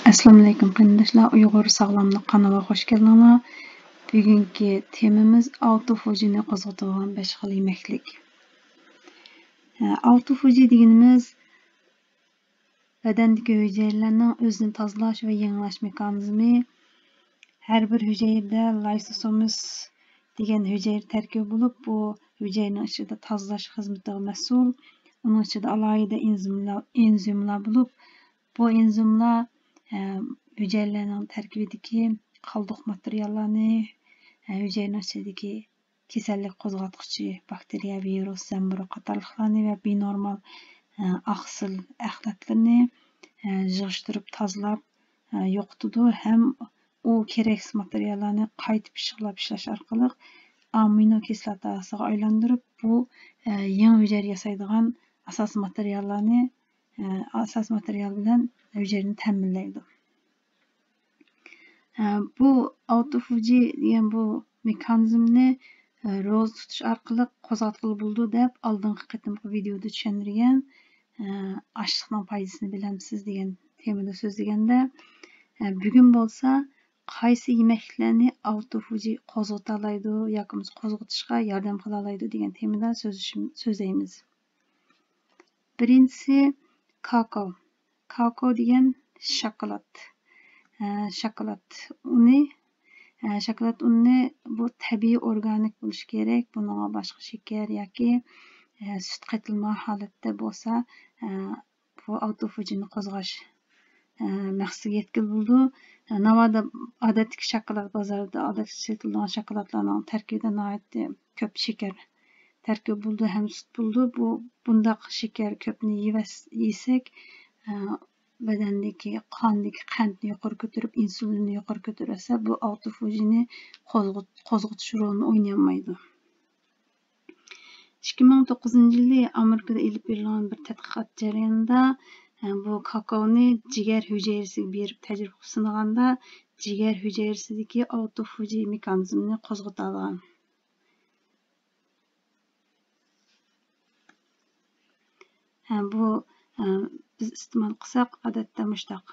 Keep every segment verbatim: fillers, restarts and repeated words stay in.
ئەسسالامۇئەلەيكۇم قېرىنداشلار، ئۇيغۇر ساغلاملىق قانىلىغا خوش كەلدىڭلار. بۈگۈنكى تېمىمىز ئاۋتوفۇجىنى قوزغىتىدىغان بەش خىل يېمەكلىك. ئاۋتوفۇجى دېگىنىمىز بەدەندىكى ھۈجەيرىلەرنىڭ ئۆزىنى تازىلاش ۋە يېڭىلاش مېخانىزمى. ھەر بىر ھۈجەيرىدە لايسوسومىس دېگەن ھۈجەيرە تەركىبى بولۇپ، بۇ ھۈجەيرىنىڭ ئىچىدە تازىلاش خىزمىتىگە مەسئۇل. ئۇنىڭ ئىچىدە ئالاھىدە ئېنزىملار، ئېنزىملار بولۇپ، بۇ ئېنزىملار، ئە، ھۈجەيرىلەرنىڭ تەركىبىدىكى قالدۇق ماتېرىياللارنى، ئە، ھۈجەيرىنىڭ ئىچىدىكى كېسەللىك قوزغاتقۇچى باكتېرىيە، ۋىرۇس، زەمبۇرۇغ قاتارلىقلارنى ۋە بىنورمال، ئە، ئاقسىل ئەخلەتلىرىنى، ئە، يىغىشتۇرۇپ تازىلاپ، ئە، يوقىتىدۇ ھەم ئۇ كېرەكسىز ماتېرىياللارنى قايتا پىششىقلاپ ئىشلەش ئارقىلىق ئامىنو كىسلاتاسىغا ئايلاندۇرۇپ، بۇ، ئە، يېڭى ھۈجەيرە ياسايدىغان ئاساسىي ماتېرىياللارنى، ئە، ئاساسىي ماتېرىيال بىلەن ھۈجەيرىنى تەمىنلەيدۇ. ئە، بۇ ئاۋتوفۇجى دېگەن بۇ مېخانىزمنى، ئە، روزا تۇتۇش ئارقىلىق قوزغاتقىلى بولىدۇ دەپ ئالدىنقى قېتىمقى ۋىدېيودا چۈشەندۈرگەن، ئە، ئاشلىقنىڭ پايدىسىنى بىلەمسىز دېگەن تېمىدا سۆزلىگەندە، ئە، بۈگۈن بولسا قايسى يېمەكلىكلەرنى ئاۋتوفۇجى قوزغىتالايدۇ ياكى بولمىسا قوزغىتىشقا ياردەم قىلالايدۇ دېگەن تېمىدا سۆزلىشىم-، سۆزلەيمىز. بىرىنچىسى كاكاو. كاكاو دېگەن شاكىلات. ئە، شاكىلات ئۇنى، ئە، شاكىلات ئۇنى بۇ تەبىئىي ئورگانىك بولۇشى كېرەك. بۇنىڭغا باشقا شېكەر ياكى، ئە، سۈت قېتىلمىغان ھالەتتە بولسا، ئە، بۇ ئاۋتوفۇجىنى قوزغاش، ئە، مەقسىتىگە يەتكىلى بولىدۇ. ئە، ناۋادا ئادەتتىكى شاكىلات، بازاردا ئادەتتە سېتىلىدىغان شاكىلاتلارنىڭ تەركىبىدە ناھايىتى كۆپ شېكەر تەركىب بولىدۇ ھەم سۈت بولىدۇ. بۇ، بۇنداق شېكەر كۆپنى يېۋەس-، يېسەك، ئە، بەدەندىكى قاندىكى قەنتنى يۇقىرى كۆتۈرۈپ، ئىنسۇلىننى يۇقىرى كۆتۈرۈۋەتسە، بۇ ئاۋتوفۇجىنى قوزغىت-، قوزغىتىش رولىنى ئوينىيالمايدۇ. ئىككى مىڭ توققۇزىنچى يىلى ئامېرىكىدا ئېلىپ بېرىلغان بىر تەتقىقات جەريانىدا، ئە، بۇ كاكاونى جىگەر ھۈجەيرىسىگە بېرىپ تەجرىبە قىلىپ سىنىغاندا، جىگەر ھۈجەيرىسىدىكى ئاۋتوفۇجى مېخانىزمىنى قوزغىتالىغان. ھە، بۇ، ئە، بىز ئىستېمال قىلساق، ئادەتتە مۇشتاق،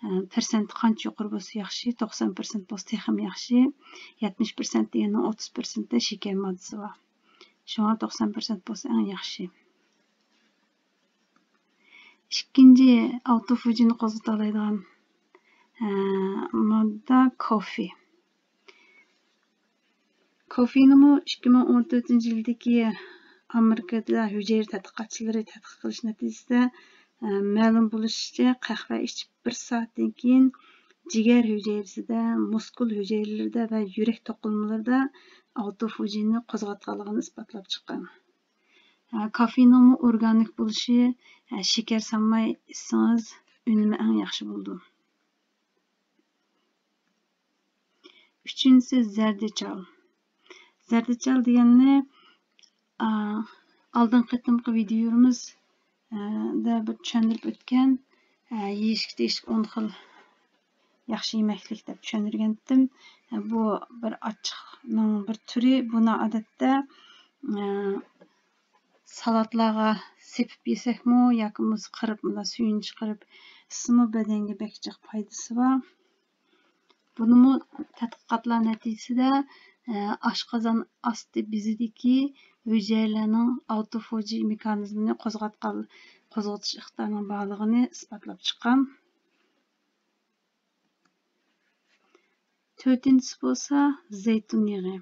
ئە، پىرسەنت قانچە يۇقىرى بولسا ياخشى، توقسان پىرسەنت بولسا تېخىمۇ ياخشى، يەتمىش پىرسەنت دېگەننىڭ ئوتتۇز پىرسەنتتە شېكەر ماددىسى بار. شۇڭا توقسان پىرسەنت بولسا ئەڭ ياخشى. ئىككىنچى ئاۋتوفۇجىنى قوزغىتالايدىغان، ئە، ماددا كوفې. كوفېنىمۇ ئىككى مىڭ ئون تۆتىنچى يىلدىكى ئامېرىكىدا ھۈجەيرە تەتقىقاتچىلىرى تەتقىق قىلىش نەتىجىسىدە، ئە، مەلۇم بولۇشىچە، قەھۋە ئىچىپ بىر سائەتتىن كېيىن جىگەر ھۈجەيرىسىدە، مۇسكۇل ھۈجەيرىلىرىدە ۋە يۈرەك توقۇلمىلىرىدا ئاۋتوفۇجىنى قوزغاتقانلىقىنى ئىسپاتلاپ چىققان. ئە، كوفېنىڭمۇ ئورگانىك بولۇشى، ئە، شېكەر سالماي ئىچسىڭىز، ئۈنۈمى ئەڭ ياخشى بولىدۇ. ئۈچىنچىسى زەردىچال. زەردىچال دېگەننى، ئا، ئالدىنقى قېتىمقى ۋىدىيومىز، ئە، دە بىر چۈشەندۈرۈپ ئۆتكەن، ئە، يېيىشكە تېگىشلىك ئون خىل ياخشى يېمەكلىك دەپ چۈشەندۈرگەنتىم. ئە، بۇ بىر ئاچچىقنىڭ بىر تۈرى. بۇنى ئادەتتە، ئە، سالاتلارغا سېپىپ يېسەكمۇ ياكى بولمىسا قىرىپ، مۇنداق سۈيىنى چىقىرىپ ئىچسىمۇ بەدەنگە بەك جىق پايدىسى بار. بۇنىمۇ تەتقىقاتلار نەتىجىسىدە، ئە، ئاشقازان ئاستى بېزىدىكى ھۈجەيرىلەرنىڭ ئاۋتوفاجى مېخانىزمىنى قوزغاتقان، قوزغىتىش ئىقتىدارىنىڭ بارلىقىنى ئىسپاتلاپ چىققان. تۆتىنچىسى بولسا زەيتۇن يېغى.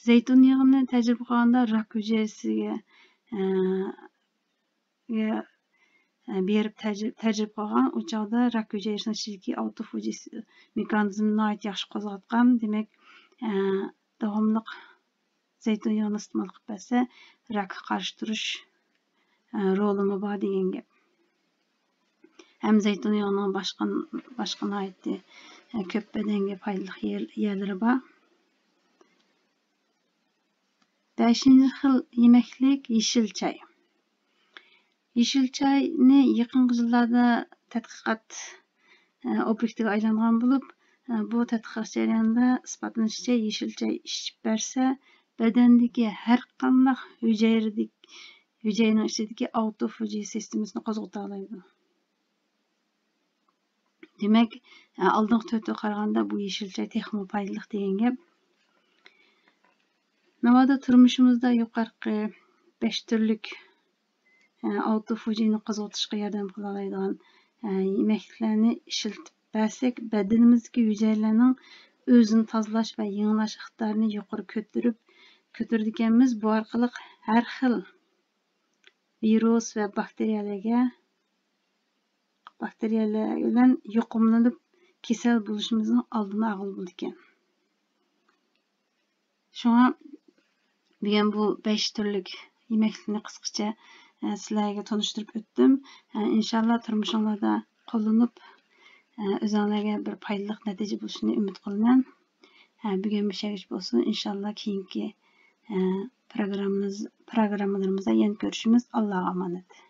زەيتۇن يېغىنى تەجرىبە قىلغاندا راك ھۈجەيرىسىگە، ئە، گە، ئە، بېرىپ تەجرىب-، تەجرىبە قىلغان. ئۇ چاغدا راك ھۈجەيرىسىنىڭ ئىچىدىكى ئاۋتوفاجى مېخانىزمىنى ناھايىتى ياخشى قوزغاتقان. دېمەك، ئە، داۋاملىق زەيتۇن يېغىنى ئىستېمال قىلىپ بەرسە، راكقا قارشى تۇرۇش، ئە، رولىمۇ بار دېگەن گەپ. ھەم زەيتۇن يېغىنىڭ باشقا، باشقا ناھايىتى، ئە، كۆپ بەدەنگە پايدىلىق يەر-، يەرلىرى بار. بەشىنچى خىل يېمەكلىك يېشىل چاي. يېشىل چاينى يېقىنقى يىللاردا تەتقىقات، ئە، ئوبيېكتىغا ئايلانغان بولۇپ، ئە، بۇ تەتقىقات جەريانىدا ئىسپاتلىنىشىچە، يېشىل چاي ئىچىپ بەرسە، بەدەندىكى ھەر قانداق ھۈجەيرىدىكى، ھۈجەيرىنىڭ ئىچىدىكى ئاۋتوفاجى سىستېمىسىنى قوزغىتالايدۇ. دېمەك، ئالدىنقى تۆتكە قارىغاندا بۇ يېشىل چاي تېخىمۇ پايدىلىق دېگەن گەپ. ناۋادا تۇرمۇشىمىزدا يۇقىرىقى بەش تۈرلۈك ئاۋتوفاجىنى قوزغىتىشقا ياردەم قىلالايدىغان يېمەكلىكلەرنى ئىشلىتىپ بەرسەك، بەدىنىمىزدىكى ھۈجەيرىلەرنىڭ ئۆزىنى تازىلاش ۋە يېڭىلاش ئىقتىدارىنى يۇقىرى كۆتۈرۈپ، كۆتۈرىدىكەنمىز. بۇ ئارقىلىق ھەر خىل ۋىرۇس ۋە باكتېرىيەلەرگە، باكتېرىيەلەر بىلەن يۇقۇملىنىپ كېسەل بولۇشىمىزنىڭ ئالدىنى ئالغىلى بولىدىكەن. شۇڭا بۈگۈن بۇ بەش تۈرلۈك يېمەكلىكنى قىسقىچە، ئە، سىلەرگە تونۇشتۇرۇپ ئۆتتۈم. ئە، ئىنشاللا تۇرمۇشۇڭلاردا قوللىنىپ، ئە، ئۆزۈڭلارغا بىر پايدىلىق نەتىجە بولۇشىنى ئۈمىد قىلىمەن. ئە، بۈگۈن مۇشۇ يەرگىچە بولسۇن. ئىنشاللا كېيىنكى، ئە، پروگراممىمىز-، پروگراممىلىرىمىزدا يەنە كۆرۈشىمىز. ئاللاغا ئامانەت.